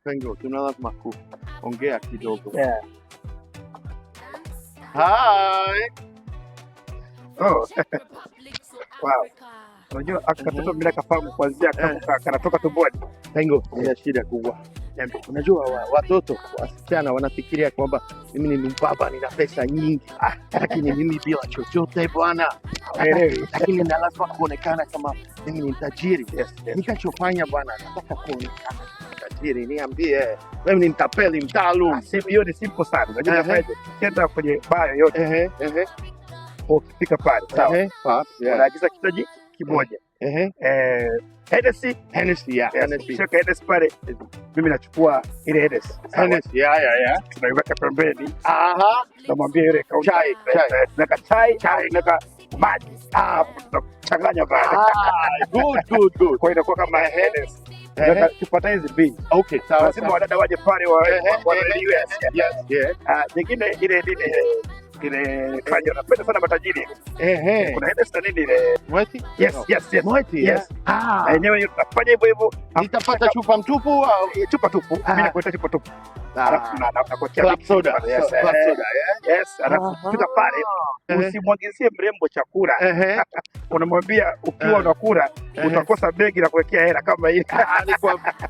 Pengo, tuna lazima kuongea kidogo. Yeah. Hi. Oh. Wow. Unajua katoto mimi nakafahamu kuanzia kama kanatoka tumboni. Pengo, nina shida kubwa. Niambie. Unajua watoto wasichana wanafikiria kwamba mimi ni mbaba, nina pesa nyingi, lakini mimi bila chochote bwana. Haelewi. Lakini na lazima kuonekana kama mimi ni mtajiri. Yes. Nikachofanya bwana, nataka kuonekana tajiri. Niambie, wewe ni mtapeli mtaalum. Ah, hiyo ni simple sana. Unajua nafanyaje? Ukienda kwenye baa yoyote, Ehe, ehe, ukifika pale, sawa. Ehe, pop, yeah. Unaagiza kinywaji kimoja. Ehe. Hennessy. Hennessy, yeah, Yes, Hennessy. ukishaweka Hennessy pale, mimi nachukua ile Hennessy. Sawa. Hennessy, yeah. Tunaiweka pembeni. Tunamwambia yule kaunta, Chai, chai. Tunaweka chai, chai, tunaweka maji. Ah, tunachanganya pale. Ah, good, good, good. Kwa hiyo inakuwa kama Hennessy. Tunaweka chupa hizi mbili. Okay, sawa, Lazima sawa. wadada waje pale wa Ehe. Yes, yeah. Ah, nyingine ile ile ile fanya napenda sana matajiri. Kuna Hennessy na nini ile? Moët? Yes, No. yes. Moët, Yes. yeah. Ah. Na yenyewe hiyo tunafanya hivyo hivyo. Nitapata chupa mtupu au? Chupa tupu. Ah. Mimi nakuletea chupa tupu. Ah. Alafu nakuwekea Club soda. Yes, Club soda, yeah. Yes, alafu fika pale usimwagizie mrembo chakula. Unamwambia ukiwa unakula utakosa begi la kuwekea hela kama hii.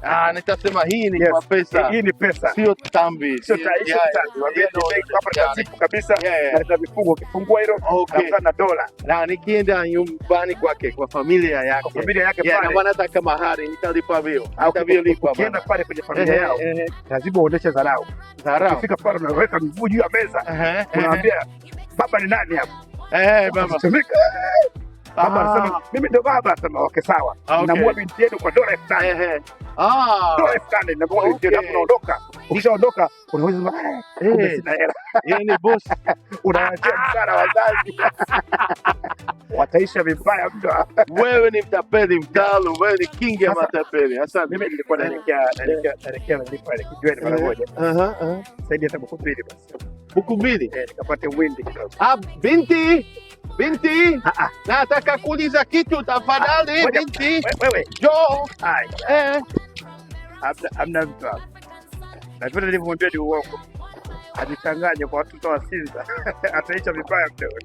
Ah, nitasema hii ni kwa pesa. Hii ni pesa. Sio tambi. Sio tambi. Mwambie ni begi hapa na zipu kabisa na lina vifungo. Ukifungua hilo unakutana na dola. Na nikienda nyumbani kwake kwa familia yake. Kwa familia yake Yeah, pale. na wanataka mahari nitalipa bill. Ah, Nitalipa ukienda bana. pale kwenye familia yao lazima uoneshe dharau. Dharau. Ukifika pale unaweka miguu juu ya meza. Unaambia baba ni nani hapa? Baba. Tumika. Baba anasema mimi ndo baba, anasema okay sawa. Namuoa binti yenu kwa dola 5,000. Dola 5,000 namuoa binti yenu, alafu unaondoka. Ukishaondoka unaweza kusema, kumbe sina hela. Yeye ni boss. Unawaachia msara wazazi. Wataisha vibaya mno. Wewe ni mtapeli mtaalam, wewe ni king ya Sasa, matapeli. Asante. Mimi nilikuwa naelekea pale kijiweni mara moja. Aha, aha. Saidi hata buku mbili basi. Buku mbili. Nikapate windi kidogo. Ah, binti. Binti. Ah, ah. Nataka kuuliza kitu tafadhali, Ngoja. binti. Wewe. Njoo. Hai. Hamna mtu hapa. Na vile nilivyomwambia ni uongo. Ajichanganye kwa watoto wa Sinza. Ataisha vibaya mdogo.